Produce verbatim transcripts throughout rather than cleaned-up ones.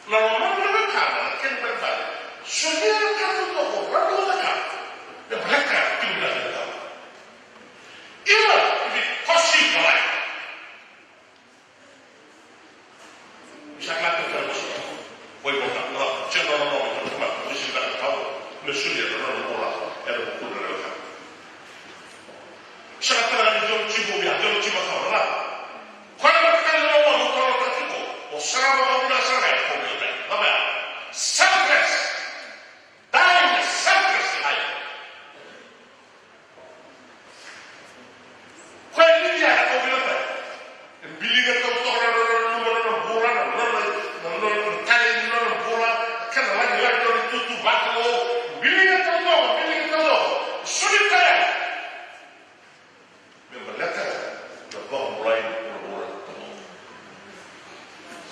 Na lomana na wekana na kena ibalebale. Solia na ka taucoko o rawa ni cakava me baleta na kemu na ka. Ila ni kosi balai. Sa kila tiko na vosa. Oi, vosa, no, sega na nona, no, no, no, no, sega na nona, me solia na nona bula, era vukuna na wekana. Sa kila ni dua na tiko, ia, dua na tiko, ka, la. Koya na mataka ni lomana, mo kila tiko, o sarava, mo kila sara, e, ko, me, me, me, selfless. Dying a selfless life. Koya e liu ya e kaukaua tale. E biliga taucoko na nona luma, na nona bula, na nona, na nona talei, na nona bula, kena lagilagi, na nona itutu, vakaoqo. Biliga taucoko, biliga taucoko. Soli koya. Me baleta na vakabulai ni vuravura.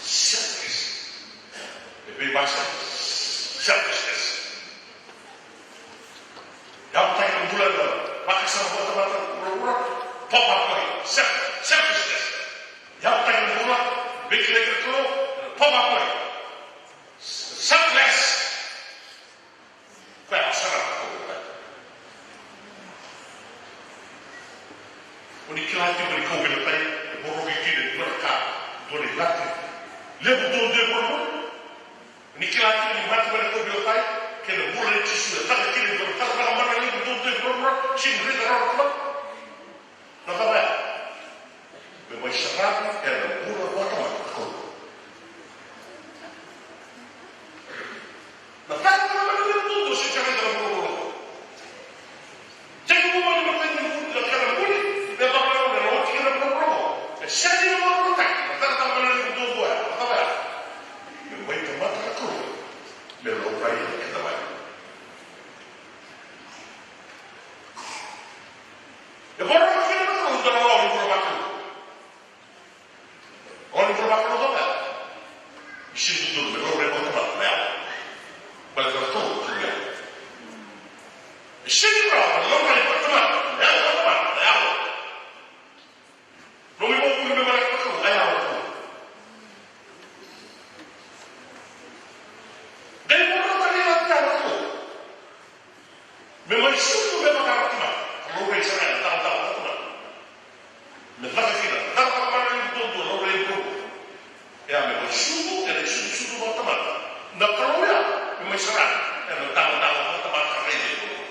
Selfish. E veivakasama. Selfishness. Yavutaki na bula na vakasama vakatamata vuravura. Pop up light. Self-, selfishness. Yavutaki na bula, veikilai kei na Kalou. Pop up light. Selfless. Koya sara na ka vakaukauwa. O ni kila tiko ni kaukaua tale, e voroki kina e dua na ka, dua na ilati levu duadua e vuravura. O ni kila tiko ni mate mai na kaukaua tale, kei na bula nei Jisu e caka kina e dua na cakacaka mana levu duadua e vuravura, sega ni raica rawa na tamata. Na cava ya? Me mai saravi ena bula vakatamata na Kalou. Na cakacaka mana levu duadua sega ni raica na vuravura. Tekivu mai na mataka ni bula, na kena buli, me vakarau na oti kina na vuravura. E sega ni vakarautaki na cakacaka mana levu duadua ya. Na cava ya? Me mai tamata na Kalou. Me laurai ena keda mai. E voroka kina na Kalou na lawa ni bula vakalou. Lawa ni bula vakalou cava ya? E sega ni dodonu me laurai vakatamata na yalo. Baleta na Kalou tu ya. E sega ni rawa me laurai vakatamata na yalo, vakatamata na yalo. Nomu ivakavuvuli me baleta na Kalou, a yalo tu. Qai voroka tale na yalo tu. Me mai sucu me vaka na tamata, ka laurai sara na italatala na tamata. Me caka kina na cakacaka mana levu duadua, laurai e vuravura. Ia me mai sucu ena isucusucu vakatamata na Kalou ya, me mai saravi ena italatala vakatamata, raici e vuravura.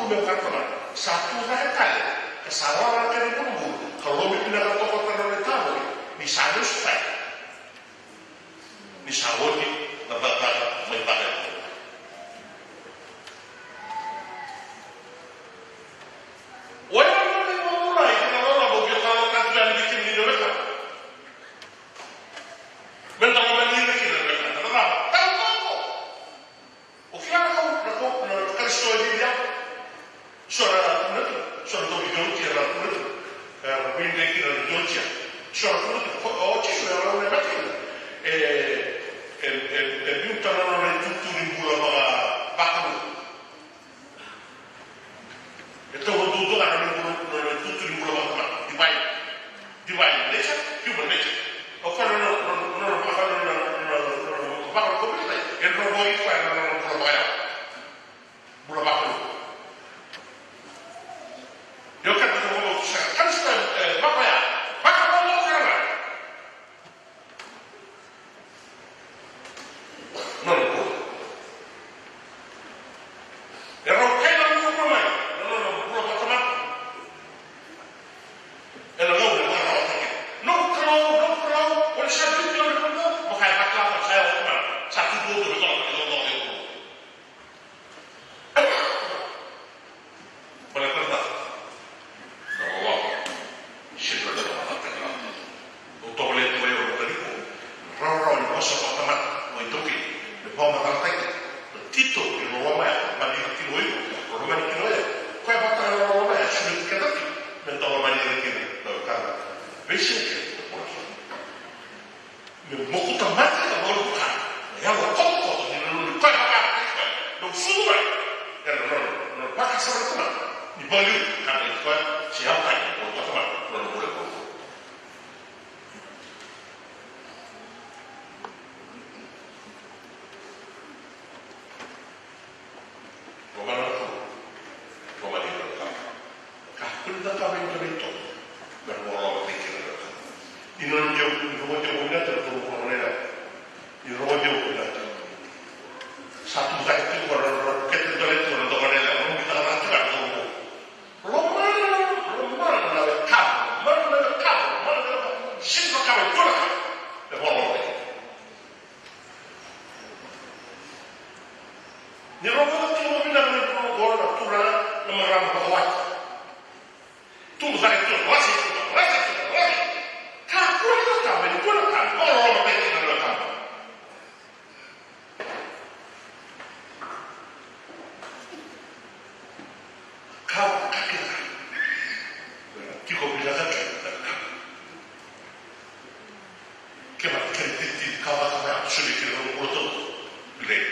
Sa tu cake tale ka sa lala na kena ibulubulu ka lomavinaka toka na nona itavaki ni sa lesu tale, ni sa oti na cakacaka mai cake. Oya na nona ibulubulu na nona loloma. Au via talanoataka tiko yani vei kemuni na wekaqu. Me da lomani ira kina na wekaqu. Na cava? Taucoko. O kila na kau, na kau, na Karisito e vivi yawa. So era tu na tu, so era dau veigauna tiko era tu na tu. Era veidre kina na Georgia. So era tu na tu, o, o Jisu era rau na mata kina. E, e, e, e biuta na nona itutu ni bula vaka, vakalou. E taura duadua ga na nona, nona itutu ni bula vakatamata, divine, divine nature, human nature. O koya na nona, nona, nona vaka, nona, nona, nona vakarokovi, e rogoci koya na nona bula vakayawa. Bula vakalou. Io, keda na nona sa Karisito, e, vakayawa, vakalou, vakalou. Nona bula. E rau kaya na nona bula mai, na nona bula vakatamata. Ena gauna e vakararawataki kina. Noqu Kalou, noqu Kalou, o ni sa biuti au na vanua, vaka e vakila sa yawa o tamana, sa tu duadua na Kalou, e dodonu. Baleta na cava? Na loloma. Sega ni loloma na tamata. Au tovolea tu vei au na tiko na rawarawa ni vosa vakatamata o iTaukei me vakamacalataki na tito ni loloma ya, lomani ira kina o iko, lomani kina o yau. Koya vata na loloma ya e solia tu keda tiko me da lomani ira kina na wekada. Veisiga kece na kena Me mokuta mate na vakaluvaka na yalo kotokoto ni nanumi koya vaka na kai koya. Dau sucu mai ena nona, nona vakasama na tamata ni vakaliu ka na i koya se yalo kai na vakaluvaka na nona bula e vuravura. Lomana na Kalou. Lomani ira na wekana. Kakua ni cakava e dua na itovo me ra vakalolomataki ira na wekana. Ni na rogoci au, ni rogoci au vinaka na dua na vula na yalewa. Ni rogoci au vinaka. Sa tubu cake tiko qo na, na, na kete dua na itovo na dua na yalewa. Mo cakava tiko na dua na vula. Lomana, lomana na wekana, lomana na wekana, lomana na wekana. Sega ni cakava e dua na ka me vakalolomataki. Ni rogoca tiko vakavinaka na turaga, na turaga, na marama vakawati. Tubu cake tiko, lasi tiko, lasi tiko, lasi. Kakua ni cakava e dua na ka me vakalolomataki kina na wekana. Ka, ka kina. Tiko vinaka tu na ka. Kemuni na kena titi, ka vaka me a soli kina na bula taucoko. Vilai.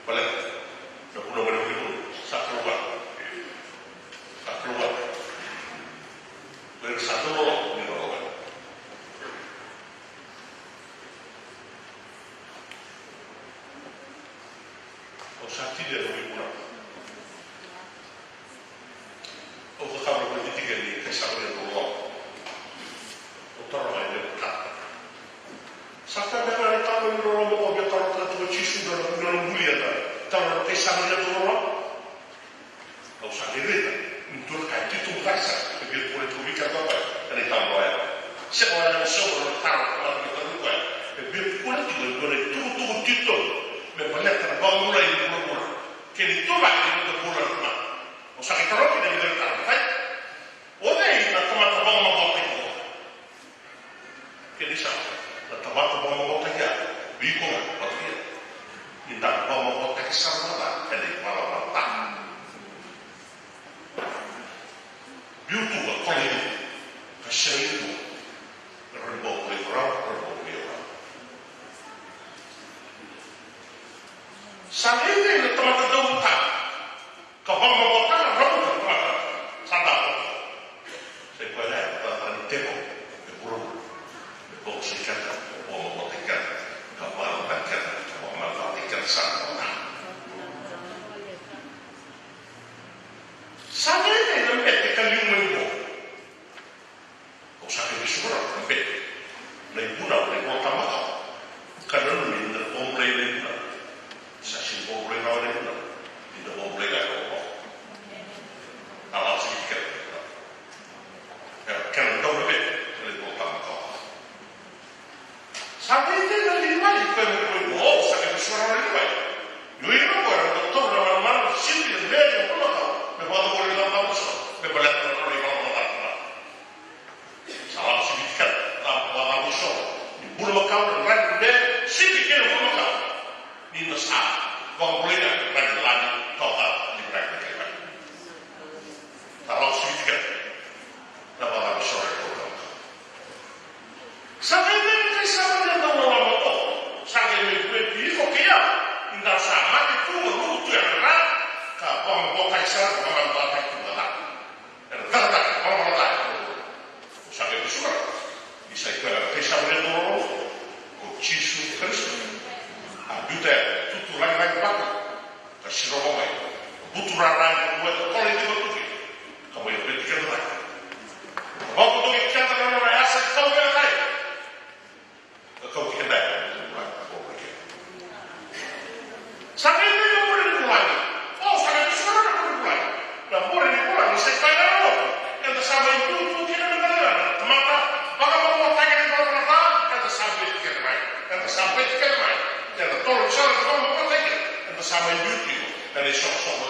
Baleta na vuna mai na vuna, sa Kalou ga. Sa Kalou ga. Baleta sa Kalou ga, ni Kalou ga. Au sa tinia na vuna. Au cakava na vuna tinikava ni kai sa vuna na loloma. Au taro mai na vuna. Sa ka beka na taro ni loloma ko via taro tiko o Jisu na nona bulia na taro na kai sa vuna na loloma. Au sa raica ni dua na ka e titobu cake sara e via tukuna tiko vei keda o koya ena italanoa ya. Sega walega ni sauma na nona taro na tamata mai tarogi koya. E via tukuna tiko e dua na itukutuku titobu me baleta na vakabulai ni vuravura kei na ituvaki ni noda bula na tamata. Au sa qai taroga kina e vica na taro. O cei na tamata vakamavoataki? Kena isau, na tamata vakamavoataki ya, vei iko ga vata kei au. Ni da vakamavoataki sara mada ena ivalavala ca. Biu tu ka kola i liu, ka sega ni tu. Rawa ni bau vuli rau, rawa ni bau vuli rau. Sa lailai na tamata dau vata. Ka vakamavoataka na tamata sa dau. Sa i koya ya na tamata ni tevoro e vuravura. Me vakausai keda, me vakamavoataki keda, ka vakamavoataki keda, ka vakamavoataki keda sa dau. Sa lailai na bete ka liu mai qo. Au sa Sa na mamana vakataki tu na caka. Era cakacaka, valavala ca. Sa qai vesuka. Ni sa i koya na kai sa vale doro. Ko Jisu Karisito. A biuta ya, tutu ragiragi vata. Ka sirova mai. Buturara e dua e totolo e dua tuki. Ka mai veti keda cake. Ka vakadoki keda na nona yasa e kau vei na kai. Ka kauti keda e. Sa qai dua na muri ni vulagi. O, sa qai dua na muri ni vulagi. Na muri ni vulagi sa i koya na lotu. Eda sa mai biu tu kina na vale na tamata. Vakamamotaki na nona vale. Eda sa veti keda mai. Eda sa veti keda mai. Eda tolo ni sala eda vakamamotaki. Eda sa mai biu tiko. Eda isoqosoqo.